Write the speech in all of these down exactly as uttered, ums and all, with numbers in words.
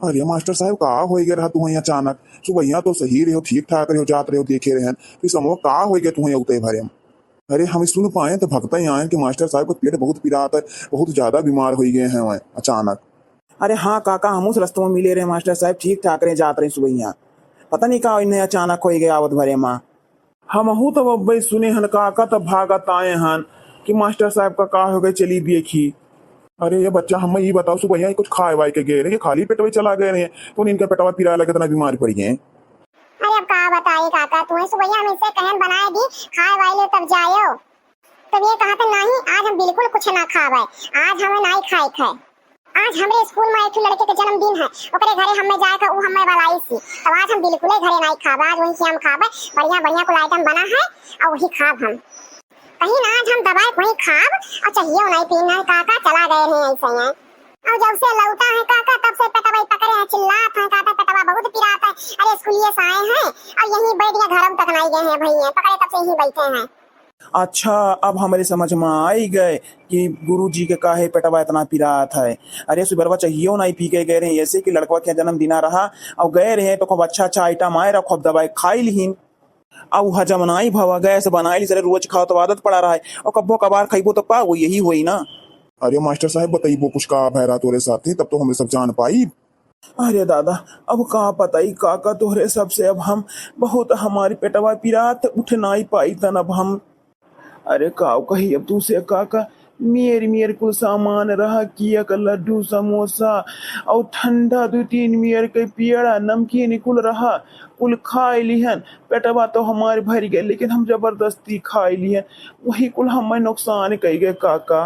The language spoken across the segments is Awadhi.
अरे मास्टर साहब, का होइ गए रहा तुहैं अचानक? सुबहिया तो सही रहो, ठीक ठाक रहो, जात रहो, देखे रहन, फिर समूह का होइ गए तुहैं उतै भरे में? अरे हम सुन पाए तो भगते आए कि मास्टर साहब का पेट बहुत पिरात है, बहुत ज्यादा बीमार होइ गए हैं वह अचानक। अरे हाँ काका, हमहू से रस्तवा मिले रहे मास्टर साहब, ठीक ठाक रहे, जात रहे सुबहिया, पता नहीं का इन्हें अचानक होइ गए आवत भरे मा। हमहू तब अब्बे सुने हन काका, तब भागत आए हन कि मास्टर साहब का का हो गए, चली देखी। अरे ये बच्चा, हमें ये बताओ, सुबहिया कुछ खाए वाए के गए रहे, खाली पेटवे चला गए रहे, तो इनका पेटवा पिराए लगे, इतना बीमार पड़ गए। अरे अब का बताई काका, तुम्हें सुबहिया हम इनसे कहन बनाए दी, खाए वाए ले तब जायो। तब ये कहा था, "नहीं, आज हम बिल्कुल कुछ ना खाबे, आज हमें नाई खाए थे। आज हमरे स्कूल में एक ठो लड़के के जन्मदिन है, ओकरे घरे हमें जाए का, उ हमें बुलाइस ही। तब आज हम बिल्कुल घरे नाई खाबे, आज वहीं से हम खाबे, बढ़िया बढ़िया कुल आइटम बना है और वही खाब हम।" कहीं ना आज हम दबाए वहीं खाब और चाहिए नाई पीना है, काका चला गए रहे ऐसे हैं। और जब से लौटा है काका, तब से पेटवा पकड़े हैं, चिल्लात हैं, कहते पेटवा बहुत पिरात है। अरे स्कूलिए से आए हैं और यहीं बैठ गए, घर तक नहीं गए हैं भैया, पकड़े तब से यहीं बैठे हैं। अच्छा, अब हमरे समझ में आई गए कि गुरुजी के काहे पेटवा इतना पिरात है। अरे सुबेरवा चाहियो नहीं पी के गए रहे, ऐसे कि लड़कवा के जन्मदिना रहा और गए रहे तो खूब अच्छा अच्छा आइटम आए रहा, खूब दबाए खाई लिहिन। अब हजम नाई भवा, गैस बनाई ली, सरे रोज खाओ तो आदत पड़ा रहा है, और कब्बो कबार खइबो तो का वो यही होई ना। अरे मास्टर साहब, बतइबो कुछ का भैरा तोरे साथे, तब तो हमरे सब जान पाई। अरे दादा, अब का बताई काका तोहरे सबसे, अब हम बहुत, हमारी पेटवा पिरात, उठ नाई पाई तन अब हम। अरे काव कही अब तू से काका, मेर मेर कुल सामान रहा, किया का लड्डू, समोसा और ठंडा दू तीन मेर के पियड़ा, नमकीन कुल रहा, कुल खाए लिहन। पेटवा तो हमार भर गए, लेकिन हम जबरदस्ती खाए लिहन, वही कुल हमें नुकसान कई गए काका।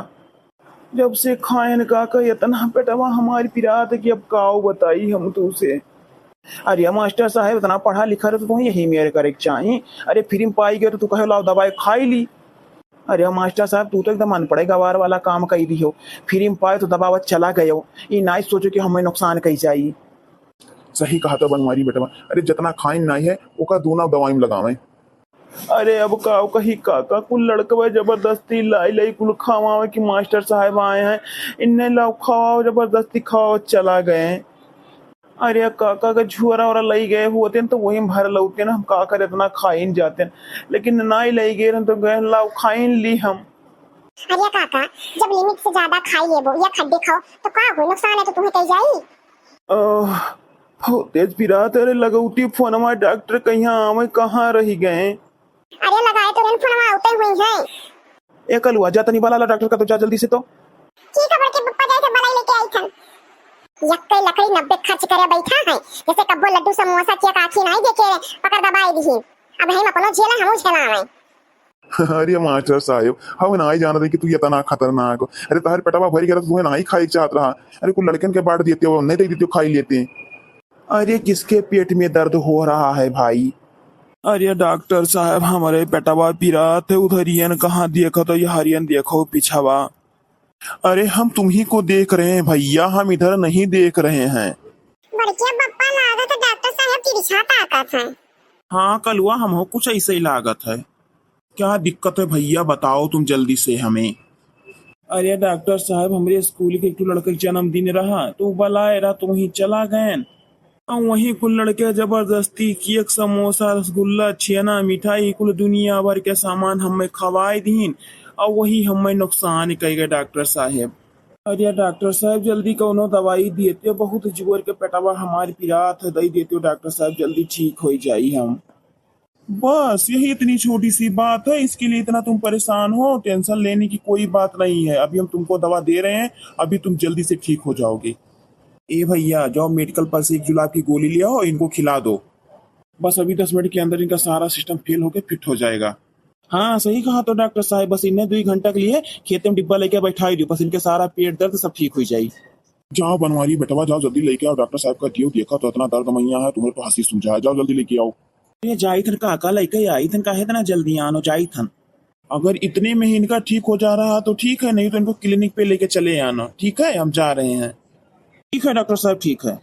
जब से खाएन काका, इतना पेटवा हमार पिरात कि अब काव बताई हम तू से। अरे मास्टर साहब, इतना पढ़ा लिखा रहे तो तुम्हें यही मेर करे के चाही। अरे फ्री में पाई गए तो तू कहे लाओ दवाई खाई ली। अरे मास्टर साहब, तू तो एकदम अनपढ़े गवार वाला काम कई दियो। फ्री में पाए तो दबावत चला गयो, ई नाई सोचो कि हमें नुकसान कई जाई। सही कहा था बनवारी बेटवा, अरे जितना खाइन नाई है ओका दूना दवाई में लगावे। अरे अब का कही काका, कुल लड़कवा जबरदस्ती लाई लाई कुल खवावे कि मास्टर साहब आए हैं, इन्हें लाओ खवाओ, जबरदस्ती खवाओ चला गए। अरे काका का झुअरा ओरा लई गए होते न तो वही में भर लौते न, हम का करे इतना खाइन जाते न, लेकिन नाई लई गए न तो गए लाओ खाइन ली हम। अरे काका, जब लिमिट से ज्यादा खाई लेबो या खड्डे खाओ तो का हो, नुकसान है तो तुम्हें कही जाई। ओह, बहुत तेज पिरात। अरे लगौती फोनवा डॉक्टर कहिया आवे, कहाँ रही गए? अरे लगाए तो रेन फोनवा उते हुई है। ए कलुआ, जा तनी बला ला डॉक्टर का, तो जा जल्दी से तो। ठीक है बड़के पप्पा, जाए थे बलाई लेके आई थन। यक्के लकड़ी नब्बे खर्च करे बैठा है, जैसे कब्बो लड्डू समोसा किया काखी नहीं देखे, पकड़ दबाई दी। अब हम अपनो झेला, हमू झेला आवे। अरे मास्टर साहब, हम नाई जानते कि तू इतना खतरनाक हो। अरे तहर पेटवा भरी गया तो तुम्हें नाई खाई चाहत रहा। अरे कुल लड़कन के बांट देते हो, नहीं दे देते हो, खाई लेते। अरे किसके पेट में दर्द हो रहा है भाई? अरे डॉक्टर साहब, हमारे पेटवा पिरात है, उधरियन कहाँ देखो तो यहरियन देखो पिछवा। अरे हम तुम्ही को देख रहे हैं भैया, हम इधर नहीं देख रहे हैं। बड़किया पप्पा लागत है डॉक्टर साहब तिरछा ताकत है। हाँ कलुआ, हमहू कुछ ऐसे ही लागत है। क्या दिक्कत है भैया, बताओ तुम जल्दी से हमें। अरे डॉक्टर साहब, हमरे स्कूल के एक ठो लड़के के जन्मदिन रहा, तो उ बलाए रहा, तो वहीं चला गएन। और वहीं कुल लड़के जबरदस्ती केक, समोसा, रसगुल्ला, छेना, मिठाई, कुल दुनिया भर के सामान हमें खवाए दीन, और वही हमें नुकसान कई गए डॉक्टर साहब। अरे डॉक्टर साहब, जल्दी कौनो दवाई देते, बहुत जोर के पेटवा हमार पिरात है, दे देते डॉक्टर साहब, जल्दी ठीक हो जाई हम। बस यही इतनी छोटी सी बात है, इसके लिए इतना तुम परेशान हो? टेंशन लेने की कोई बात नहीं है, अभी हम तुमको दवा दे रहे हैं, अभी तुम जल्दी से ठीक हो जाओगे। ए भैया, जाओ मेडिकल पर से एक जुलाब की गोली ले आओ, इनको खिला दो। बस अभी दस मिनट के अंदर इनका सारा सिस्टम फेल होके फिट हो जाएगा। हाँ सही कहा तो डॉक्टर साहब, बस इन्हें दो घंटा के लिए खेते में डिब्बा लेके बैठा ही दो, बस इनके सारा पेट दर्द सब ठीक हो जाए। जाओ बनवारी बेटवा, जाओ जल्दी लेके आओ, डॉक्टर साहब का दियो देखा तो इतना दर्द मैया है, तुम्हें तो हंसी सूझा है, जाओ जल्दी लेके आओ। ये जाई थन काका, लेके आई थन, काहे इतना जल्दी आनो, जाई थन। अगर इतने में ही इनका ठीक हो जा रहा तो ठीक है, नहीं तो इनको क्लिनिक पे लेके चले आना, ठीक है? हम जा रहे हैं। ठीक है डॉक्टर साहब, ठीक है।